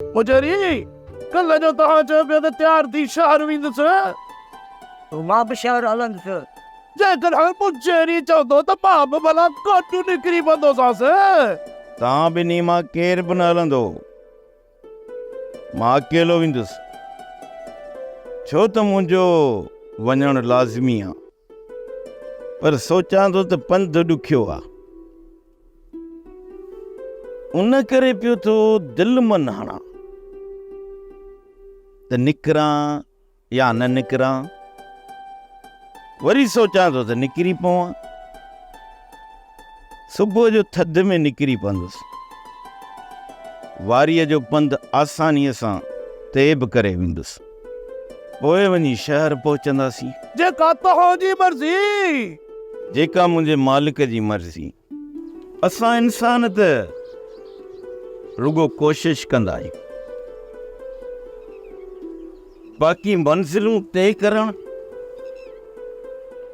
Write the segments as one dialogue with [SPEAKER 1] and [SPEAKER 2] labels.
[SPEAKER 1] مجري، ڪلهه جو توهان چيو پيو ته تيار ٿي شهر ويندس.
[SPEAKER 2] مان به شهر هلندس.
[SPEAKER 1] جيڪڏهن مجري چوندو ته مان به ڀلا گڏ نڪري پوندوسانس.
[SPEAKER 3] توهان ٻنهي مان ڪير به نه هلندو. مان اڪيلو ويندس. ڇو ته منهنجو وڃڻ لازمي آ. پر سوچان ٿو ته پنڌ ڏکيو آ. ان ڪري پيو ٿو دل من هڻان ته نڪران يا نه نڪران. وري سوچان ٿو ته نڪري پوان. صبح جو ٿڌ ۾ نڪري پوندس. واريء جو پنڌ آسانيء سان طئي به ڪري ويندس. پوء وڃي شهر پهچنداسين.
[SPEAKER 1] جيڪا توهان جي مرضي.
[SPEAKER 3] جيڪا منهنجي مالڪ جي مرضي. اسان انسان ته رڳو ڪوشش ڪندا آهيون. باقي منزلون طئي ڪرڻ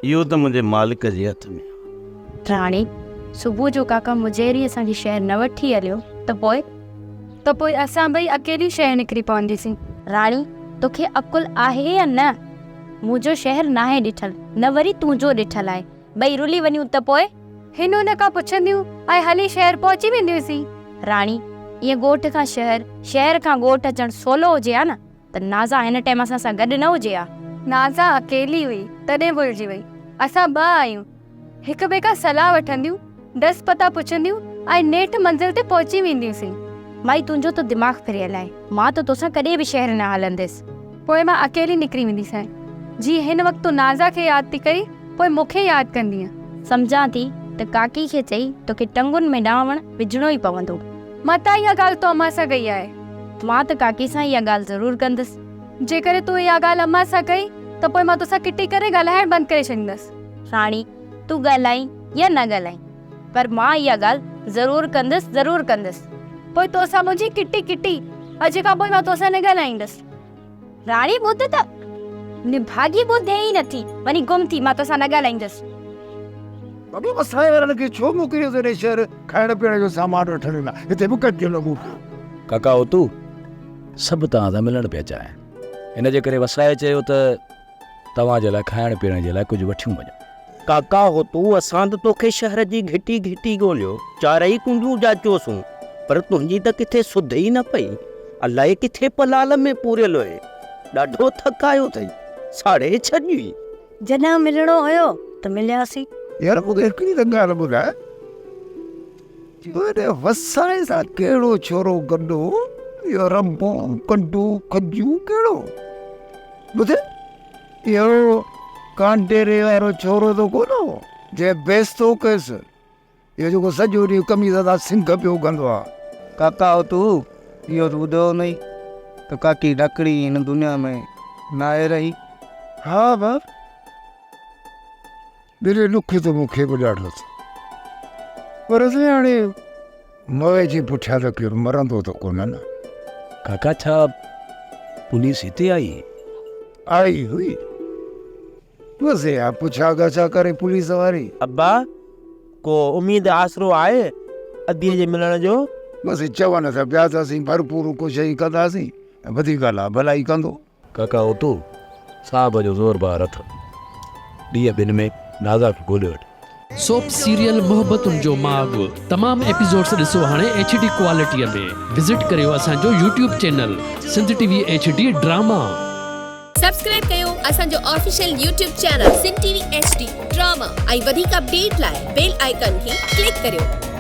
[SPEAKER 3] اهو ته منهنجي مالڪ جي هٿ ۾ آهي.
[SPEAKER 4] راڻي، صبح جو ڪاڪا مجيري اسان کي شهر نه وٺي هليو ته پوء؟
[SPEAKER 5] ته پوء اسان ٻئي اڪيليون شهر نڪري پونديسين.
[SPEAKER 4] راڻي، توکي عقل آهي يا نه؟ منهنجو شهر ناهي ڏٺل، نه وري تنهنجو ڏٺل آهي. ٻئي رلي وڃون ته پوء؟
[SPEAKER 5] هن هن کان پڇنديون ۽ هلي شهر پهچي وينديونسين.
[SPEAKER 4] راڻي، ائين ڳوٺ کان شهر، شهر کان ڳوٺ اچڻ سولو هجي ها نه ته نازا هن ٽيم اسان سان گڏ نه هجي ها.
[SPEAKER 5] نازا اڪيلي هئي، تڏهن ڀلجي وئي. اسان ٻه آهيون. هڪ ٻئي کان صلاح وٺنديون، ڏس پتا پڇنديون ۽ نيٺ منزل تي پهچي وينديونسين.
[SPEAKER 4] مائي تنهنجو ته دماغ ڦريل آهي. مان ته توسان ڪڏهن به شهر نه هلنديس.
[SPEAKER 5] پوء مان اڪيلي نڪري وينديسانء. جي هن وقت تون نازا کي ياد ٿي ڪرين، پوء مون کي ياد ڪندينء.
[SPEAKER 4] سمجهان ٿي ته ڪاڪي کي چئي توکي ٽنگن ۾ ڏانوڻ وجهڻو ئي پوندو.
[SPEAKER 5] متان اها ڳالهه تو امان سان ڪئي آهي.
[SPEAKER 4] مان ته ڪاڪي سان اها ڳالهه ضرور ڪندس.
[SPEAKER 5] جيڪڏهن تو اها ڳالهه امان سان ڪئي ته پوء مان توسان ڪٽي ڪري ڳالهائڻ بند ڪري ڇڏيندس.
[SPEAKER 4] راڻي، تون ڳالهائين يا نه ڳالهائين، پر مان اها ڳالهه ضرور ڪندس، ضرور ڪندس.
[SPEAKER 5] پوء توسان منهنجي ڪٽي ڪٽي. اڄ کان پوء مان توسان نه ڳالهائيندس.
[SPEAKER 4] راڻي ٻڌ ته. نڀاڳي ٻڌي ئي نٿي، وڃي گم ٿي، مان توسان نه ڳالهائيندس.
[SPEAKER 6] بابا وسائي وارن کي ڇو موڪليو اٿئي هيڏي شهر کائڻ پيئڻ جو سامان وٺڻ لاء هتي به ڪجهه لڳو پيو.
[SPEAKER 7] ڪاڪا اوتو سڀ توهان سان ملڻ پيا چاهين. ان جي ڪري وسائي چيو ته توهان جي لاء کائڻ پيئڻ جي لاء ڪجهه وٺيون وڃو.
[SPEAKER 8] ڪاڪا اوتو اسان ته توکي شهر جي گهٽي گهٽي ڳوليو، چارئي ڪنڊون جاچيوسون، پر تنهنجي ته ڪٿي سڌ ئي نه پئي. الائي ڪٿي پلال ۾ پوريل هئين. ڏاڍو ٿڪايو اٿئي، ساڙي ڇڏيئي.
[SPEAKER 9] جڏهن ملڻو هيو ته ملياسين.
[SPEAKER 6] يار مون کي هڪڙي ته ڳالهه ٻڌاء، تنهنجي وسائي سان ڪهڙو ڇورو گڏ هو؟ اهو رنبون، ڪنڊون، کجيون ڪهڙو؟ ٻڌ، اهو ڪانڊيري وارو ڇورو ته ڪونه هو، جنهن بيستو ڪيس؟ اهو جيڪو سڄو ڏينهن قميص تان سنگهه پيو اگهندو آ.
[SPEAKER 10] ڪاڪا او تو اهو ته ٻڌو هوندئي ته ڪاڪي ڍڪڙي هن دنيا ۾ ناهي رهي.
[SPEAKER 6] ها بابا ٻيلي ڏک ته مون کي به ڏاڍو ٿيو پر سائين هاڻي موئي جي پٺيان ته ڪير مرندو ته ڪونه نه.
[SPEAKER 7] ڪاڪا ڇا پوليس هتي آئي؟
[SPEAKER 6] آئي هئي. بس اها پڇا ڳاڇا ڪري پوليس واري.
[SPEAKER 11] ابا ڪو اميد آسرو آهي اديء جي ملڻ جو؟
[SPEAKER 6] بس چون ته پيا ته اسين ڀرپور ڪوشش ڪنداسين ۽ وڌيڪ الله ڀلائي ڪندو.
[SPEAKER 7] ڪاڪا اوتو صاحب جو زور بار اٿم. ڏينهن ٻن ۾ نازا کي ڳولي وٺ.
[SPEAKER 12] سوپ سيريل محبتن جو ماڳ تمام ايپيسوڊس ڏسو هاڻي ايڇ ڊي ڪوالٽي ۾ وزٽ ڪريو اسان جو YouTube channel Sindh T V H D drama.
[SPEAKER 13] Subscribe ڪيو اسان جو official YouTube channel Sindh T V H D drama ۽ وڌيڪ اپڊيٽ لاء بيل آئيڪان کي ڪلڪ ڪريو.